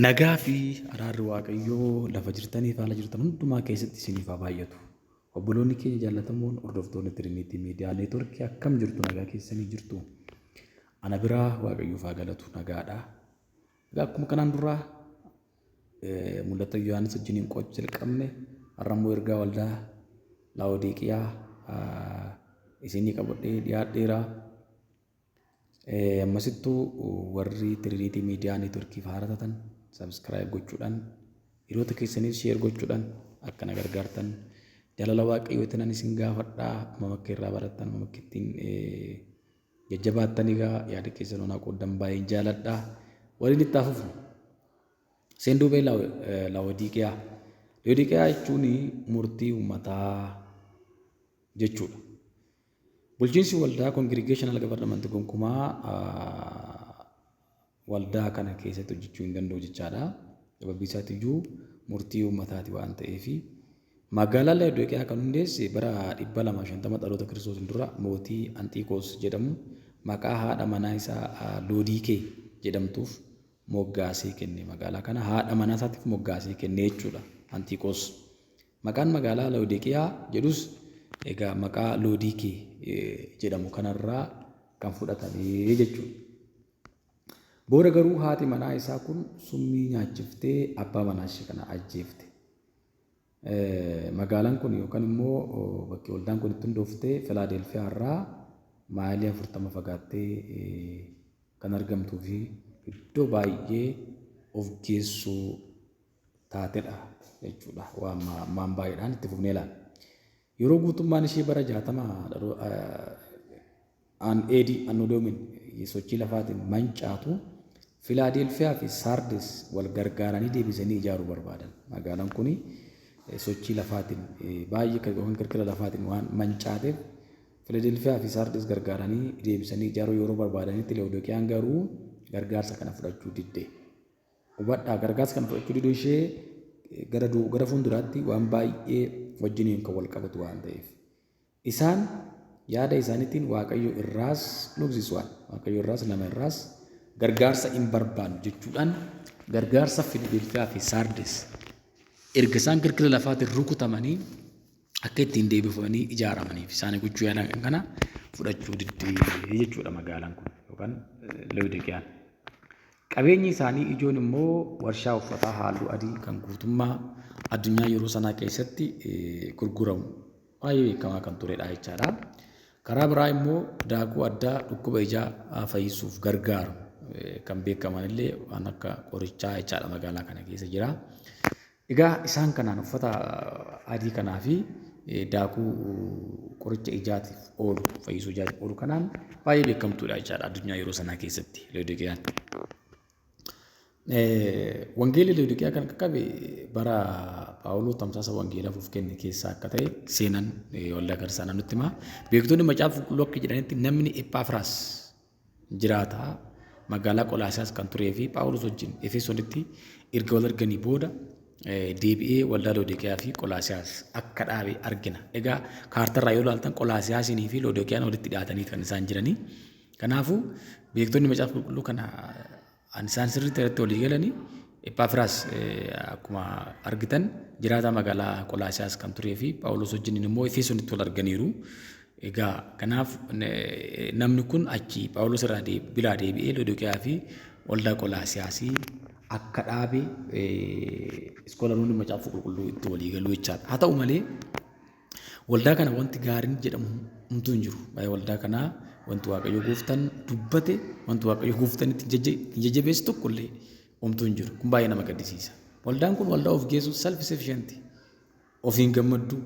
Nagaa fi araarri Waaqayyoo lafa jirtaniif haala jirtan hundumaa keessatti isiniif haa baay'atu. Obboloonni keenya jaallatamoon hordoftoonni Tiriiniitii Miidiyaa Neetworkii akkam jirtu nagaa keessanii jirtu? Ana biraa Waaqayyoof haa galatu nagaadha. Egaa akkuma kanaan duraa mul'ata Yohaannis wajjiniin qo'achuu jalqabne har'a immoo ergaa waldaa Laa'odiiqiyaa isinii qabadhee dhiyaadheera. Ammasittuu warri Tiriiniitii Miidiyaa Neetworkiif haaraa taatan subscribe gochuudhaan hiriyoota keessaniif share gochuudhaan akka na gargaartan jaalala Waaqayyootiin ani isin gaafadha. Amma bakka irraa barattan amma bakka ittiin jajjabaattan egaa yaada keessan onaa qooddan baay'een jaaladha. Waliin itti haa fufnu. Seenduubee Laawodiiqiyaa. Laawodiiqiyaa jechuun murtii uummataa jechuudha. Bulchiinsi waldaa congregational government gonkumaa waldaa kana keessatti hojjechuu hin danda'u jechaadha. Sababii isaati iyyuu murtii uummataati waan ta'eef. Magaalaa Laodiqiyaa kan hundeesse bara 250 dhaloota Kiristoosiin dura mootii Anxiikoos jedhamu maqaa haadha manaa isaa Loodiikee jedhamtuuf moggaasee kenne. Magaalaa kana haadha manaa isaatiif moggaasee kenne jechuudha Anxiikoos. Maqaan magaalaa Laodiqiyaa jedhus egaa maqaa Loodiikee jedhamu kanarraa kan fudhatame jechuudha. Booda garuu haati manaa isaa kun summii nyaachiftee abbaa manaa ishee kana ajjeefte. Magaalaan kun yookaan immoo bakki waldaan kun itti hundoofte Filaadelfiyaa irraa maayilii 40 fagaattee kan argamtuu fi iddoo baay'ee of geessuu taatedha jechuudha. Waan baay'eedhaan itti fufnee ilaalla. Yeroo guutummaan ishee bara 60 an AD Anno Domini sochii lafaatiin mancaatu Filaadelfiyaa fi Saardes wal gargaaranii deebisanii ijaaruu barbaadan. Magaalaan kun sochii lafaatiin baay'ee yookaan kirkira lafaatiin waan mancaateef Filadelfiyaa fi Saardes gargaaranii deebisanii ijaaruu yeroo barbaadanitti Leodoqiyaan garuu gargaarsa kana fudhachuu didde. Hubadhaa, gargaarsa kana fudhachuu diduu ishee gara gara fuulduraatti waan baay'ee wajjiniin kan wal qabatu waan ta'eef. Isaan yaada isaaniitiin Waaqayyo irraas lugsisu'an. Waaqayyo irraas nama irraas gargaarsa hin barbaannu jechuudhaan gargaarsa Filadelfiyaa fi Saardes erga isaan kirkira lafaatiin rukutamanii akka ittiin deebifamanii ijaaramaniif isaanii gochuu yaalan kana fudhachuu diddee jechuudha magaalaan kun yookaan Laodiqiyaan. Qabeenyi isaanii ijoon immoo warshaa uffataa halluu adii kan guutummaa addunyaa yeroo sanaa keessatti gurguramu baay'ee beekamaa kan turedha jechaadha. Karaa biraa immoo daakuu addaa dhukkuba ijaa fayyisuuf gargaaru kan beekaman illee waan akka qorichaa jechaadha magaalaa kana keessa jira. Egaa isaan kanaan uffata adii kanaa fi daakuu qoricha ijaatiif oolu fayyisuu ijaatiif oolu kanaan baay'ee beekamtuudha jechaadha addunyaa yeroo sanaa keessatti Laodiqiyaan. Wangeelli Laodiqiyaa kan qaqqabe bara Phaawulos tamsaasa wangeelaaf of kenne keessaa akka ta'e seenaan waldaa kiristaanaa nutti hima. Beektonni macaafa qulqulluu akka jedhanitti namni Ephaafiraas Jiraataa magaalaa Qolaasiyaas kan turee fi Phaawulos wajjin Efesoonitti erga wal arganii booda deebi'ee waldaa Loodiqiyaa fi Qolaasiyaas akka dhaabe argina. Egaa kaartarraa yoo ilaaltan Qolaasiyaasinii fi Loodiqiyaan walitti dhiyaatanii kan isaan jiranii. Kanaafuu beektonni Macaafa Qulqulluu kana isaan sirriitti irratti walii galanii, Ephaafiraas akkuma argitan jiraataa magaalaa Qolaasiyaas kan turee fi Phaawulos wajjin immoo Efesoonitti wal arganiiru. Egaa kanaaf namni kun achi Phaawulos irraa biraa deebi'ee Loodiqiyaa fi waldaa Qolaasiyaasii akka dhaabe iskoolaroonni Macaafa Qulqulluu itti walii galuu jechaadha. Haa ta'u malee, waldaa kana wanti gaariin jedhamu homtuu hin jiru. Waa'ee waldaa kanaa wanti Waaqayyo Gooftaan dubbate, wanti Waaqayyo Gooftaan itti jajjabeessu tokko illee homtuu hin jiru. Kun baay'ee nama gaddisiisa. Waldaan kun waldaa of geessu, self sufficient, ofiin gammadduu,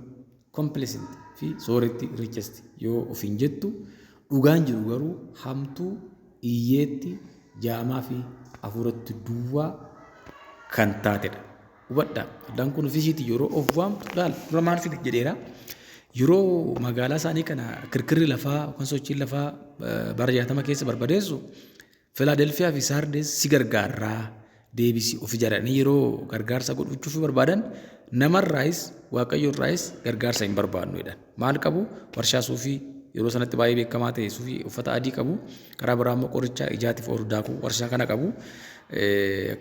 complacent fi sooretti, richest yoo ofiin jettu, dhugaan jiru garuu hamtuu, hiyyeetti, jaamaa fi hafuuratti duwwaa kan taatedha. Hubadhaa, waldaan kun ofii ishiitii yeroo of waamtu, laal, dura maal fide jedheera. Yeroo magaalaa isaanii kana kirkirri lafaa yookaan sochiin lafaa bara 60 keessa barbadeessu, Filaadelfiyaa fi Saardees si gargaarraa, deebisi of ijaaranii yeroo gargaarsa godhuuchuuf barbaadan, namarraayis Waaqayyo irraayis gargaarsa hin barbaannu jedhan. Maal qabu? Warshaa suufii yeroo sanatti baay'ee beekamaa ta'e, suufii uffata adii qabu. Karaa biraa immoo qoricha ijaatiif oolu daakuu warshaa kana qabu.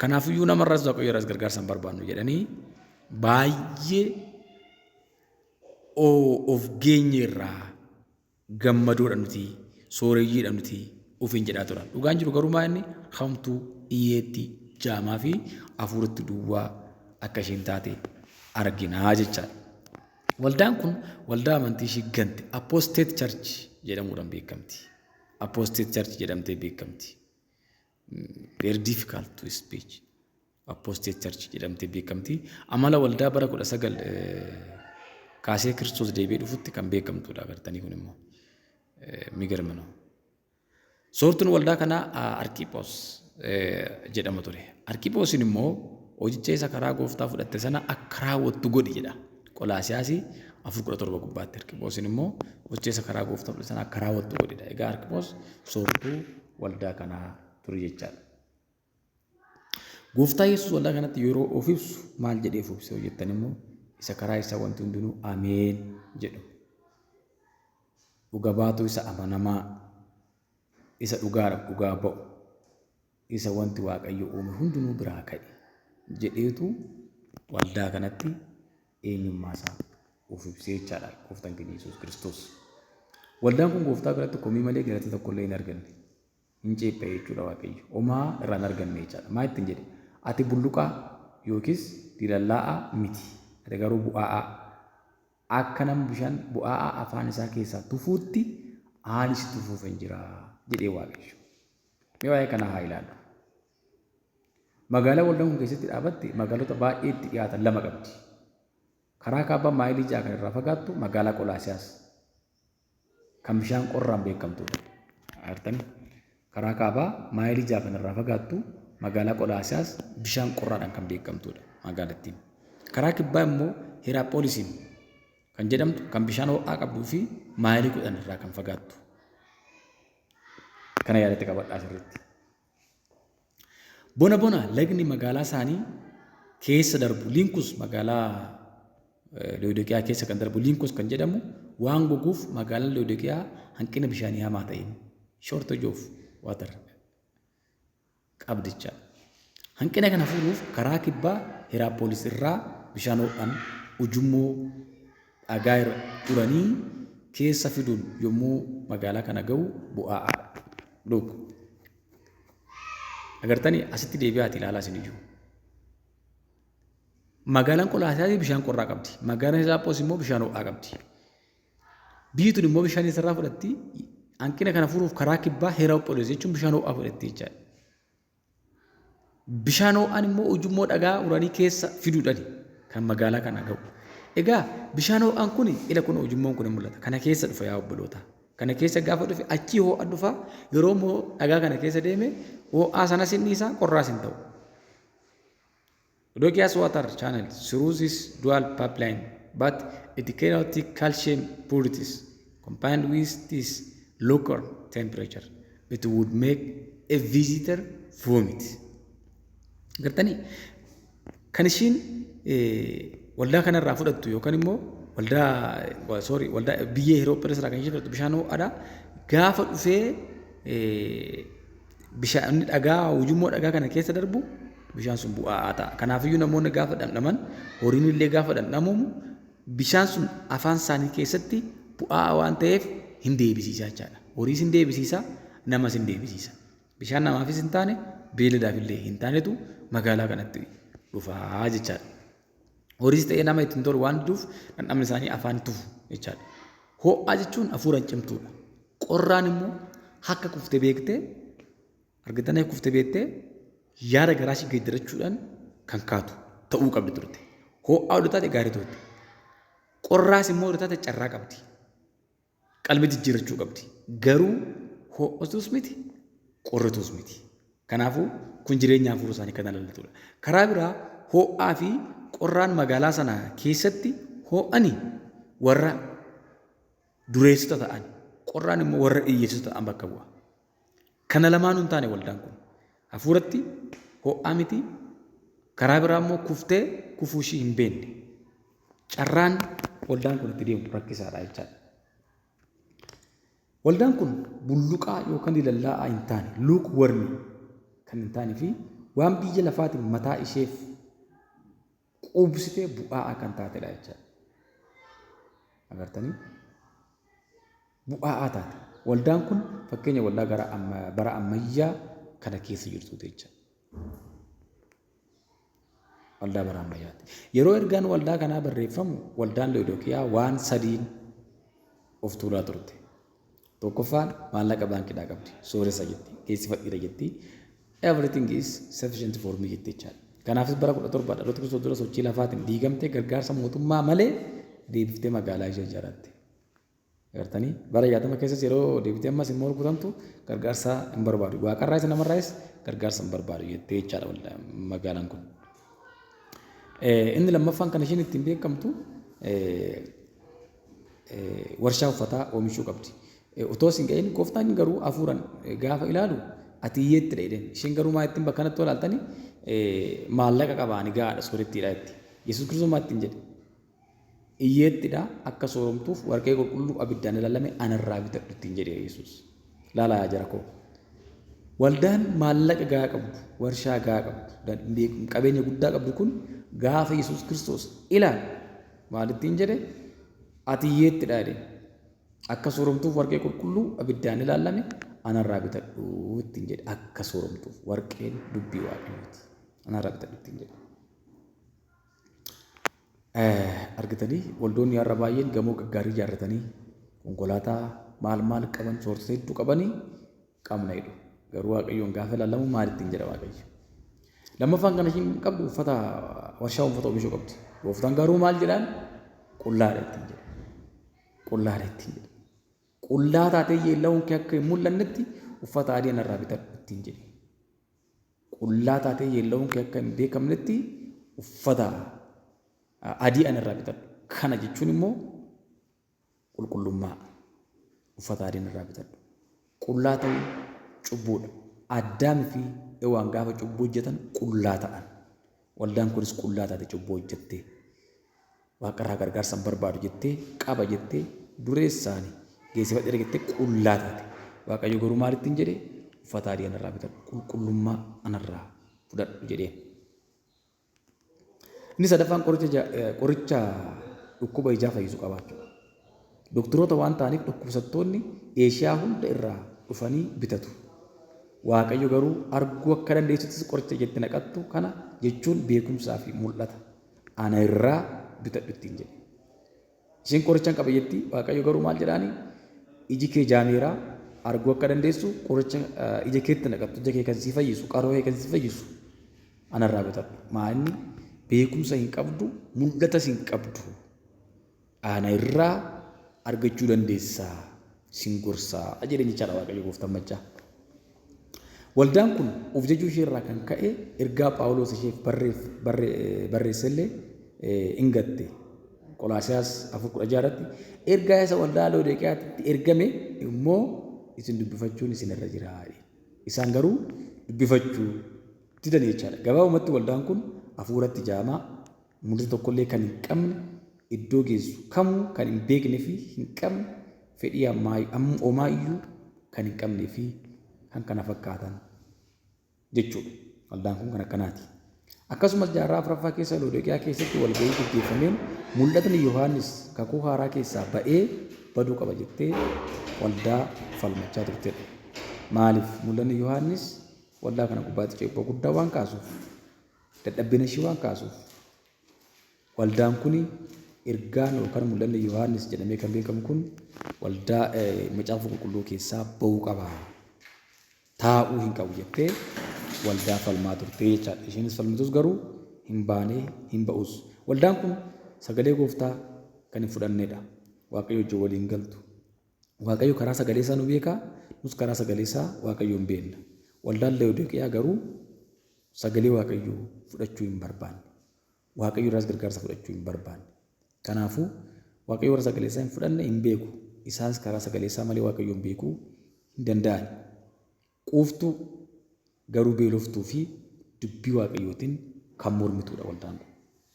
Kanaafiyyuu namarraas Waaqayyo irraas gargaarsa hin barbaannu jedhanii baay'ee of geenyeerraa, gammadoodha nuti, sooreyyiidha nuti ofiin jedhaa turan. Dhugaan jiru garuu maa inni hamtuu, hiyyeetti, jaamaa fi hafuuratti duwwaa akka isheen taate arginaa jechaadha. Waldaan kun waldaa amantii ishii gante, Apostate Church jedhamuudhaan beekamti. Apostate Church jedhamtee beekamti. Very difficult to speech. Apostate Church jedhamtee beekamti. Amala waldaa bara 19 kaasee Kiristoos deebi'ee dhufutti kan beekamtudha agartanii, kun immoo የሚገርም ነው. Soortuun waldaa kanaa Arkiphos jedhama ture. Arkiphoosiin immoo hojicha isa karaa Gooftaa fudhatte sana akka raawwattu godhi jedha. Qolaasiyaasii 4:17 gubbaatti Arkiphoosiin immoo hojicha isa karaa Gooftaa fudhatte sana akka raawwattu godhidha. Egaa Arkiphos soortuu waldaa kanaa ture jechaadha. Gooftaa Yesuus waldaa kanatti yeroo of ibsu maal jedhee of ibse jettan immoo, isa karaa isaa wanti hundinuu ameen jedhu. Dhuga baatuu isa amanamaa, isa dhugaadhaaf dhugaa ba'u, isa wanti Waaqayyo uume hundinuu biraa ka'e jedheetu waldaa kanatti eenyummaa isaa of ibsee jechaadha Gooftaan keenya Yesuus Kiristoos. Waldaan kun Gooftaa biratti komii malee galata tokkollee hin arganne. Hin ceepha'e jechuudha Waaqayyo. Homaa irraa hin arganne jechaadha. Maa ittiin jedhe? Ati bulluqaa yookiis diilallaa'aa miti. Ati garuu bu'aa'aa. Akka nama bishaan bu'aa'aa afaan isaa keessaa tufuutti ani si tufuufan jira jedhee Waaqayyo. Mee waa'ee kanaa haa ilaallu. Magaalaa waldaan kun keessatti dhaabatte magaalota baay'ee itti dhiyaatan lama qabdi. Karaa kaabaa maayilii 6 kan irraa fagaattu magaalaa Qolaasiyaas kan bishaan qorraan beekamtudha. Agartanii, karaa kaabaa maayilii 6 kan irraa fagaattu magaalaa Qolaasiyaas bishaan qorraadhaan kan beekamtudha magaalattiin. Karaa kibbaa immoo Heeraaphooolisiin kan jedhamtu kan bishaan ho'aa qabduu fi maayilii 10 irraa kan fagaattu. Kana yaadatti qabadhaa sirriitti. Bona bona lagni magaalaa isaanii keessa darbu Liinkus, magaalaa Loodiqiyaa keessa kan darbu Liinkus kan jedhamu waan goguuf, magaalaan Loodiqiyaa hanqina bishaanii hamaa ta'een, shortage of water, qabdicha. Hanqina kana furuuf karaa kibbaa Heeraappoolis irraa bishaan ho'an ujummoo dhagaa irra uranii keessa fiduun yommuu magaalaa kana ga'u bu'aa'aadha. Look. Agartanii, asitti deebi'aati ilaalaa isin iyyuu. Magaalaan Qolaasiyaasii bishaan qorraa qabdi. Magaalaan Hiraaphoos immoo bishaan ho'aa qabdi. Biyyi tun immoo bishaan isarraa fudhatti. Hanqina kana furuuf karaa kibbaa Heeraapholis jechuun bishaan ho'aa fudhatti jechaadha. Bishaan ho'aan immoo ujummoo dhagaa uranii keessa fiduudhaan kan magaalaa kana ga'u. Egaa bishaan ho'aan kun, ila kun, ujummoon kun mul'ata. Kana keessa dhufa, yaa obboloota. Kana keessa gaafa dhufe achii ho'a dhufa. Yeroo immoo dhagaa kana keessa deeme ho'aa sanas hin dhiisa, qorraas hin ta'u. Laodicea's water channel through this dual pipeline, but it cannot calcium purities combined with this local temperature. It would make a visitor vomit. Gartanii kan ishiin waldaa kanarraa fudhattu yookaan immoo waldaa, sorry, waldaa biyya Hirooppilis irraa kan isheen fudhattu bishaan ho'aadha. Gaafa dhufee bishaan dhagaa ujummoo dhagaa kana keessa darbu, bishaan sun bu'aa ta'a. Kanaafiyyuu namoonni gaafa dhandhaman, horiin illee gaafa dhandhamamu, bishaan sun afaan isaanii keessatti bu'aa waan ta'eef hin deebisiisa jechaadha. Horiis hin deebisiisa, namas hin deebisiisa. Bishaan namaafis hin taane, beeladaaf illee hin taanetu magaalaa kanatti dhufaa jechaadha. Horiis ta'ee nama ittiin tolu waan diduuf dhandhamni isaanii afaan tufu jechaadha. Ho'aa jechuun hafuuraan cimtuudha. Qorraan immoo akka kufte beektee argitanii, kufte beektee yaada garaa ishee geeddarachuudhaan kan kaatu ta'uu qabdi turte. Ho'aa oduu taate gaarii turte. Qorraas immoo oduu taate carraa qabdi. Qalbii jijjiirrachuu qabdi. Garuu ho'atus miti, qorritus miti. Kanaafuu kun jireenya hafuura isaanii kan ilaallatudha. Karaa biraa ho'aa fi qorraan magaalaa sana keessatti ho'ani warra dureessota ta'an, qorraan immoo warra hiyyeessota ta'an bakka bu'a. Kana lamaanuu hin taane waldaan kun. Hafuuratti ho'aa miti, karaa biraa immoo kuftee kufuu ishii hin beekne. Carraan waldaan kun itti deemu rakkisaadha jechaadha. Waldaan kun bulluqaa yookaan dilallaa'aa hin taane, lukewarm kan hin taane fi waan biyya lafaatiin mataa isheef quubsitee bu'aa'aa kan taatedha jechaadha. Agartanii, bu'aa'aa taate. Waldaan kun fakkeenya waldaa gara bara ammayyaa kana keessa jirtuuti jecha. Waldaa bara ammayyaati. Yeroo ergaan waldaa kanaa barreeffamu waldaan Loodooqiyaa waan sadiin of tuulaa turte. Tokkoffaan, maallaqa baankiidhaa qabdi. Sooressa jetti. Geessifadhiira jetti. Everything is sufficient for me jetti jechaadha. Kanaafis bara 17 dhaloota Kiristoos dura sochii lafaatiin diigamtee gargaarsa mootummaa malee deebiftee magaalaa ishee ijaarratte. Agartanii, bara 60 keessas yeroo deebitee ammas immoo rukutamtu gargaarsa hin barbaadu. Waaqarraayis namarraayis gargaarsa hin barbaadu jettee jechaadha magaalaan kun. Inni lammaffaan kan isheen ittiin beekamtu warshaa uffataa oomishuu qabdi. Otoo isin ga'in gooftaan garuu hafuuran gaafa ilaalu ati hiyyeettidha jedheen. Isheen garuu maa ittiin bakka kanatti olaaltanii maallaqa qabaani gahaadha, soorettiidha jetti. Yesuus Kiristoos maa ittiin jedhe? Hiyyeettidha, akka sooromtuuf warqee qulqulluu abiddaan ilaalame anarraa bitadhu ittiin jedhe Yesuus. Laalaa yaa jara koo. Waldaan maallaqa gahaa qabdu, warshaa gahaa qabdu, qabeenya guddaa qabdu kun gaafa Yesuus Kiristoos ilaalu maal ittiin jedhe? Ati hiyyeettidha jedheen. Akka sooromtuuf warqee qulqulluu abiddaan ilaalame anarraa bitadhu ittiin jedhe. Akka sooromtuuf, warqeen dubbii Waaqayyooti. Anarraa bitadhu ittiin jedhe. Argitanii, waldoonni har'a baay'een gamoo gaggaarii ijaarratanii, konkolaataa maal maal qaban, soortota hedduu qabanii qabna jedhu. Garuu Waaqayyoon gaafa ilaalamu maal ittiin jedha Waaqayyo? Lammaffaan kan ishiin qabdu uffata, warshaa uffata oomishuu qabdi. Gooftaan garuu maal jedhaan? Qullaadha ittiin jedha. Qullaadha ittiin jedha. Qullaa taatee yeella'uun kee akka hin mul'annetti uffata adii anarraa bitadhu ittiin jedhe. Qullaa taatee yeella'uun kee akka hin beekamnetti uffata adii anarraa bitadhu. Kana jechuun immoo qulqullummaa, uffata adii anarraa bitadhu. Qullaa ta'uun cubbuudha. Addaamii fi Hewaan gaafa cubbuu hojjetan qullaa ta'an. Waldaan kunis qullaa taate cubbuu hojjettee. Waaqarraa gargaarsa hin barbaadu jettee, qaba jettee, dureessaani geessifadheera jettee qullaa taate. Waaqayyo garuu maal ittiin jedhe? Uffata adii anarraa bitadhu, qulqullummaa anarraa fudhadhu jedheen. Inni sadaffaan qoricha dhukkuba ijaa fayyisu qabaachuudha. Doktoroota waan ta'aniif dhukkubsattoonni Eeshiyaa hunda irraa dhufanii bitatu. Waaqayyo garuu arguu akka dandeessuttis qoricha ijatti naqattu kana jechuun beekumsaa fi mul'ata ana irraa bitadhu ittiin jedhe. Isheen qorichan qaba jetti. Waaqayyo garuu maal jedhaani? Iji kee jaameera, arguu akka dandeessu qoricha ija keetti naqattu, ija kee kan sii fayyisu, qaroo kee kan sii fayyisu anarraa bitadhu. Maa inni beekumsa hin qabdu, mul'atas hin qabdu. Ana irraa argachuu dandeessaa, sin gorsaa jedheen jechaadha Waaqayyo gooftaan maccaa. Waldaan kun of jajuu ishee irraa kan ka'e ergaa Phaawulos isheef barreessellee in gatte. Qolaasiyaas 4:16 irratti ergaa isa waldaa Loodiqiyaatti ergame immoo isin dubbifachuun isin irra jira. Isaan garuu dubbifachuu didan jechaadha. Gabaabumatti waldaan kun hafuuratti jaamaa, mul'ata tokkollee kan hin qabne, iddoo geessu kamuu kan hin beekne fi hin qabne, fedhii homaayyuu kan hin qabnee fi kan kana fakkaatan jechuudha. Waldaan kun kan akkanaati. Akkasumas jaarraa afuraffaa keessa Loodiqiyaa keessatti walga'ii gaggeeffameen mul'atni Yohaannis kakuu haaraa keessaa ba'ee baduu qaba jettee waldaa falmachaa turtedha. Maaliif mul'anni Yohaannis waldaa kana gubbaatti ceephoo guddaa waan kaasuuf, dadhabbina ishii waan kaasuuf, waldaan kun ergaan yookaan mul'anni Yohaannis jedhamee kan beekamu kun waldaa macaafa qulqulluu keessaa ba'uu qaba. Taa'uu hin qabu jettee waldaa falmaa turte jechaadha. Isheenis falmitus garuu hin baanee hin ba'us. Waldaan kun sagalee gooftaa kan hin fudhannedha. Waaqayyo wajjin waliin galtu. Waaqayyo karaa sagalee isaa nu beeka, nus karaa sagalee isaa Waaqayyo hin beekna. Waldaan Laodiqiyaa garuu sagalee Waaqayyoo fudhachuu hin barbaanne. Waaqayyo irraas gargaarsa fudhachuu hin barbaanne. Kanaafuu Waaqayyo warra sagalee isaa hin fudhanne hin beeku. Isaanis karaa sagalee isaa malee Waaqayyoon beekuu hin danda'an. Quuftuu garuu beeloftuu fi dubbii Waaqayyootiin kan mormituudha waldaan kun.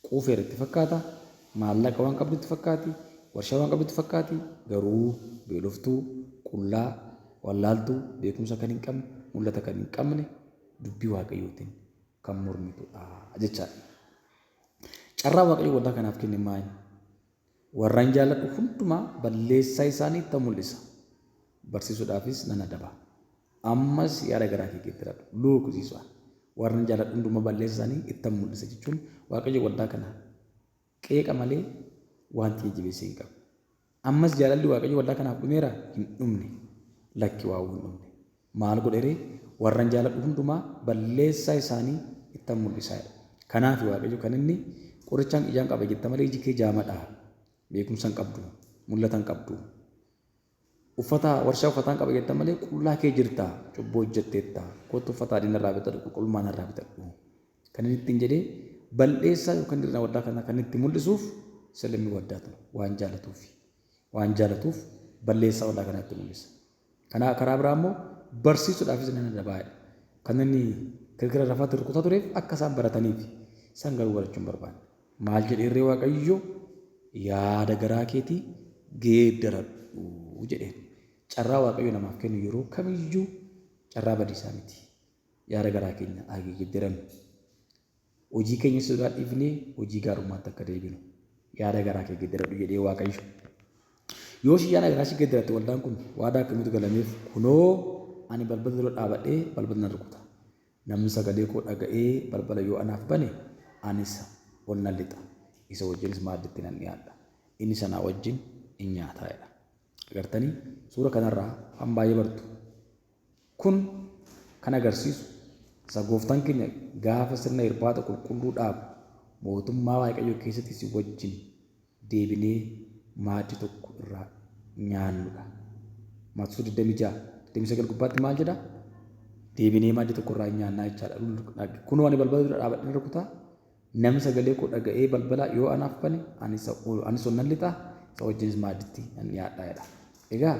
Quufeera itti fakkaata, maallaqa waan qabdu itti fakkaati, warshaa waan qabdu itti fakkaati, garuu beeloftuu, qullaa, wallaaltuu, beekumsa kan hin qabne, mul'ata kan hin qabne dubbii Waaqayyootiin kan mormitudha jechaadha. Carraa Waaqayyo waldaa kanaaf kenne maali? Warran jaalladhu hundumaa balleessaa isaanii itti mul'isa. Barsiisuudhaafis nan adaba. Ammas yaada garaa kee geeddaradhu. Luuk ziisua. Warran jaalladhu hundumaa balleessaa isaanii itti mul'isa jechuun Waaqayyo waldaa kana qeeqa malee wanti jajjabeessee hin qabu. Ammas jaalalli Waaqayyo waldaa kanaaf dhumeera? Hin dhumne. Lakki waawuu hin dhumne. Maal godheree? Warran jaaladhu hundumaa balleessaa isaanii ittan mul'isaa jedha. Kanaaf Waaqayyo kan inni qorichaan ijaan qaba jetta malee iji kee jaamadha. Beekumsa hin qabdu. Mul'ata hin qabdu. Uffata warshaa uffataan qaba jetta malee qullaa kee jirta. Cubbuu hojjetteetta. Kottu uffata adii narraa bitadhu, qulqullummaa narraa bitadhu. Kan inni ittiin jedhee bal'eessaa yookaan hir'ina waldaa kanaa kan itti mul'isuuf silmi waldaa tun waan jaalatuuf. Waan jaalatuuf balleessaa waldaa kanaa itti mul'isa. Kanaa karaa biraa immoo barsiisuudhaafis nan adabaa jedha. Kan inni kirkira lafaatti rukutaa tureef akka isaan barataniif. Isaan garuu barachuu hin barbaanne. Maal jedhee irree Waaqayyo yaada garaa keetii geeddaradhu jedheen. Carraa Waaqayyo namaaf kennu yeroo kamiyyuu carraa badiisaa miti. Yaada garaa keenya haa geeddarannu. Hojii keenya sodaa dhiifnee hojii gaarummaatti akka deebinu. Yaada garaa kee geeddaradhu jedhee Waaqayyo. Yoo ishii yaada garaa ishii geeddaratte waldaan kun waadaa akkamiitu galameef? Kunoo ani balbala dura dhaabadhee balbala nan rukuta. Namni sagalee koo dhaga'ee balbala yoo anaaf bane ani isa ol nan lixa. Isa wajjinis maadditti nan dhiyaadha. Inni sanaa wajjin in nyaata jedha. Agartanii suura kanarraa waan baay'ee bartu. Kun kan agarsiisu isa gooftaan keenya gaafa sirna irbaata qulqulluu dhaabu mootummaa Waaqayyoo keessatti si wajjin deebinee maaddii tokko irraa nyaannudha. Maatewos 26, 29 gubbaatti maal jedha? Deebinee maaddii tokko irraa nyaannaa jechaadha. Kunoo ani balbala dura dhaabadheen rukuta. Namni sagalee koo dhaga'ee balbala yoo anaaf bane anis ol nan lixa isa wajjinis maadditti nan dhiyaadha jedha. Egaa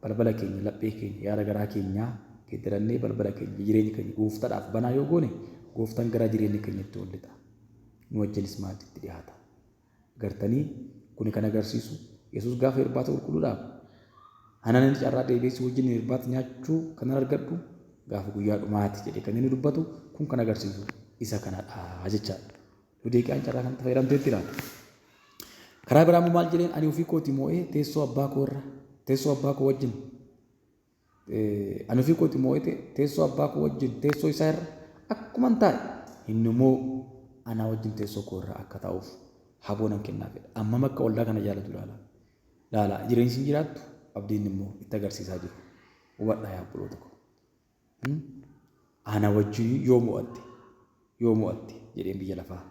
balbala keenya, laphee keenya, yaada garaa keenyaa geeddarannee balbala keenya, jireenya keenya gooftaadhaaf banaa yoo goone gooftaan gara jireenya keenyatti ol lixa. Nu wajjinis maadditti dhiyaata. Agartanii kuni kan agarsiisu Yesuus gaafa irbaata qulqulluu dhaabu anan inni carraa deebi'ee si wajjin irbaata nyaachuu kanan argadhu gaafa guyyaa dhumaati jedhee kan inni dubbatu kun kan agarsiisu isa kanadha jechaadha. Lodeeqiyaan carraa kanatti fayyadamteetti laata? Karaa biraa immoo maal jedheen ani ofii kootii moo'ee teessoo abbaa koo irra teessoo abbaa koo wajjin Ani ofii kooti moo'ite teessoo abbaa koo wajjin teessoo isaa irra akkuman taa'e inni immoo anaa wajjin teessoo koo irra akka taa'uuf haboo nan kennaaf jedha. Ammam akka waldaa kana jaalatu ilaala. Laala jireenyi isin jiraattu abdiin immoo itti agarsiisaa jiru. Hubadhaa yaa obboloota koo. Ana wajjin yoo mo'atte yoo mo'atte jedheen biyya lafaa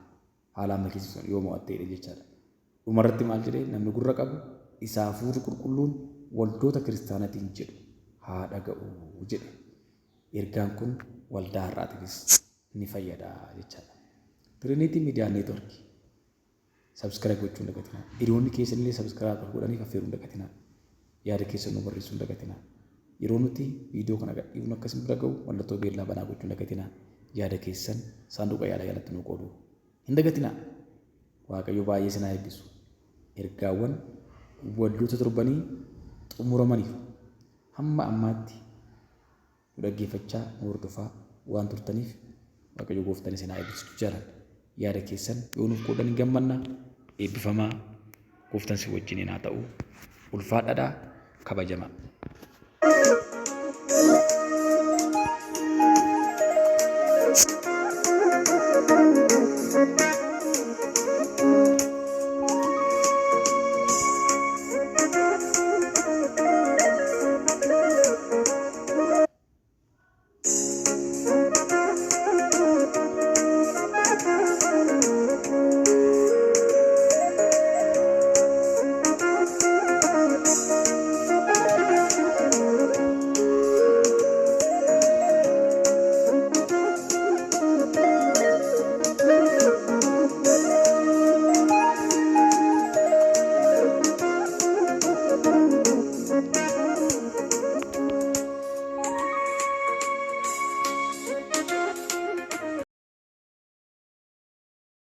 haala amma keessa sun yoo mo'atte jedhee jechaadha. Dhumarratti maal jedhee namni gurra qabu isa hafuurri qulqulluun waldoota kiristaanatiin jedhu haa dhaga'u jedhe. Ergaan kun waldaa har'aatiifis ni fayyada jechaadha. Trinity Media Network subscribe gochuu hin dagatinaa. Hiriyoonni keessanillee subscribe akka godhaniif affeeruu hin dagatinaa. Yaada keessan nu barreessuu hin dagatinaa. Yeroo nuti viidiyoo kana gadhiifnu akka isin bira ga'u mallattoo beellaa banaa gochuu hin dagatinaa. Yaada keessan saanduqa yaada jalatti nu qooduu hin dagatinaa. Waaqayyo baay'ee isin haa eebbisu. Ergaawwan waldoota torbanii xumuramaniif hamma ammaatti nu dhaggeeffachaa nu hordofaa waan turtaniif Waaqayyo gooftaan isin haa eebbisu jaalan. Yaada keessan yoo nuuf qoodan hin gammanna. Eebbifamaa, gooftaan si wajjiniin haa ta'u. Ulfaadhadhaa, kabajamaa.